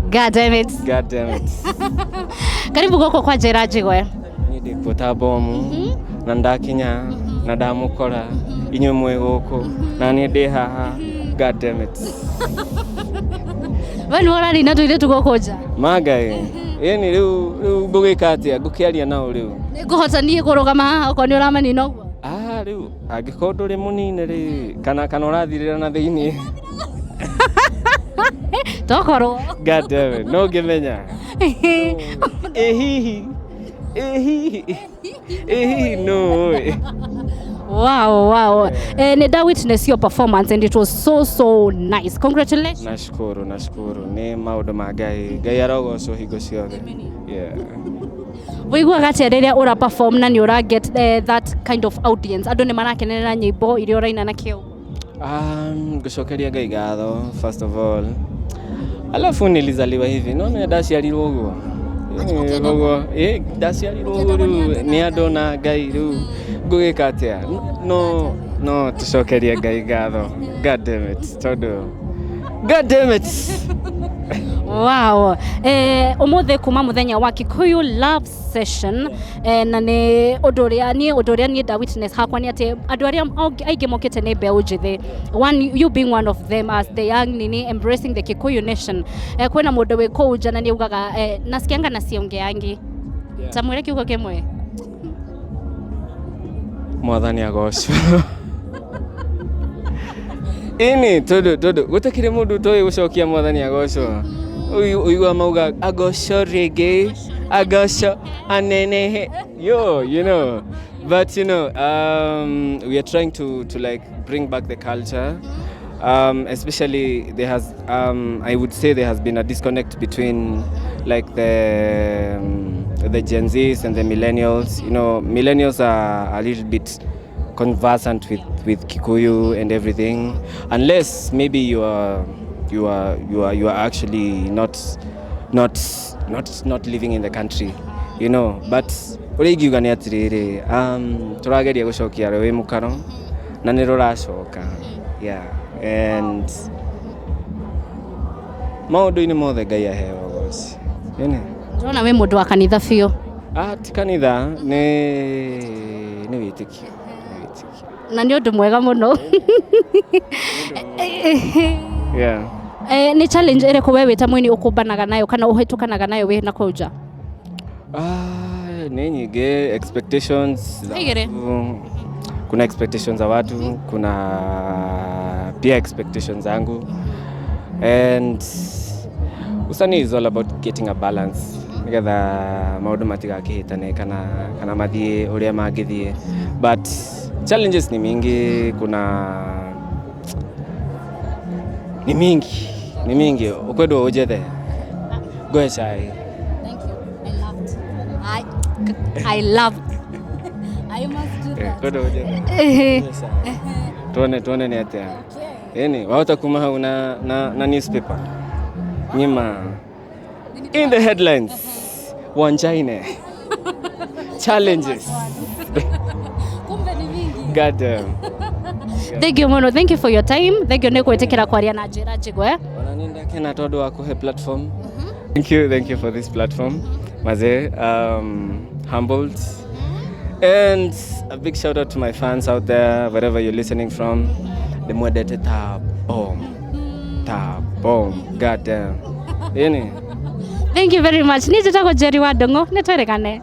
God damn it. God damn it. Karibu gũkũ kwa Njĩra Njigwe. Niĩ ndĩkuo ta bomu na ndakinya na ndamũkora inyuĩ mwĩ gũkũ na niĩ ndĩ haha. God damn it. We nĩwe ũrarĩ na tũirĩtu gũkũ nja. Mangai. Ĩni rĩu ngũgĩka atĩa? Ngũkĩaria nao rĩu. Nĩ ngũhota niĩ kũrũgama haha okorwo nĩ ũramanina ũguo. Ah, rĩu angĩkorwo ndũrĩ mũnine rĩ kana ũrathirĩra na thĩiniĩ. Tokorwo. God damn it. No ngĩmenya. Ĩ hihi. Ĩ hihi. Ĩ hihi no ĩ. Wow. Eh, nĩ witness your performance and it was so so nice. Congratulations. Nashukuru, nashukuru. Nĩ maũndũ ma Ngai. Ngai arogocwo hingo ciothe. Yeah. Wĩiguaga atĩa rĩrĩa ũra perform na nĩ ũra get that kind of audience? Andũ nĩ marakenerera nyĩmbo iria ũraina na kĩo. Ngũcokeria Ngai ngatho first of all. Alafu nilizaliwa hivi. Nona ndaciarirwo ũguo. Ũguo, ĩ ndaciarirwo ũguo rĩu nĩ andũ na Ngai rĩu ngũgĩka atĩa? No tũcokerie Ngai ngatho. God damn it. Tondũ God damn it. Wow. Eh, ũmũthĩ kuma mũthenya wa Kikuyu Love Session, na nĩ ũndũ ũrĩa niĩ ũndũ ũrĩa niĩ nda witness hakwa nĩ atĩ andũ arĩa aingĩ mokĩte nĩ mbeũ njĩthĩ, one you being one of them as the young nini embracing the Kikuyu nation. Kwĩna mũndũ wĩ kũu nja na nĩ augaga, nasikianga na siongeangi. Tamwĩre kiugo kĩmwe. Mwathani agocwo. Ĩni tondũ gũtakĩrĩ mũndũ ũtoĩ gũcokia mwathani agocwo. Ũigua mauga agocwo rĩngĩ, agocwo anenehe. Yo, you know. But we are trying to like bring back the culture. Especially there has, I would say there has been a disconnect between like the Gen Zs and the millennials. Millennials are a little bit conversant with Kikuyu and everything, unless maybe you are actually not living in the country. But ũrĩa ingiuga nĩ atĩrĩrĩ, tũrageria gũcokia rũĩ mũkaro na nĩ rũracoka, yeah, and maũndũ-inĩ mothe Ngai aheo ũgoci. Ĩni. Ndĩrona wĩ mũndũ wa kanitha biũ. Ah, ti kanitha, nĩ wĩtĩkio, nĩ wĩtĩkio. Na nĩ ũndũ mwega mũno. Yeah. Nĩ challenge ĩrĩkũ we wĩ ta mũini ũkũmbanaga nayo kana ũhĩtũkanaga nayo wĩ na kũu nja? Ah, nĩ nyingĩ expectations za Igĩrĩ. watu. Kuna expectations za watu, kuna pia expectations zangu, and usanii is all about getting a balance nigetha maũndũ matigakĩhĩtane kana mathiĩ ũrĩa mangĩthiĩ, but challenges ni mingi, kuna ni mingi, ni mingi. Ukwendwo ũnjethe ngoe cai. Thank you. I loved. I loved. I must do that. Kwendwo ũnjethe tuone nĩ atĩa. Ĩni wahota kuma hau na newspaper ng'ima in the headlines, Wanjaine challenges. Kumbe ni mingi. God damn. Thank you mũno. Thank you for your time. Thank you nĩ gwĩtĩkĩra kwaria na Njĩra Njigwe. Ona niĩ ndakena tondũ wa kũhe platform. Thank you, thank you for this platform mazee. Humbled, and a big shout out to my fans out there, wherever you're listening from. Ndĩmwendete ta bomb, ta bomb. God damn. Ĩni. Thank you very much. Niĩ njĩtagwo Jerry wa Ndũng'ũ. Nĩ twĩrĩgane.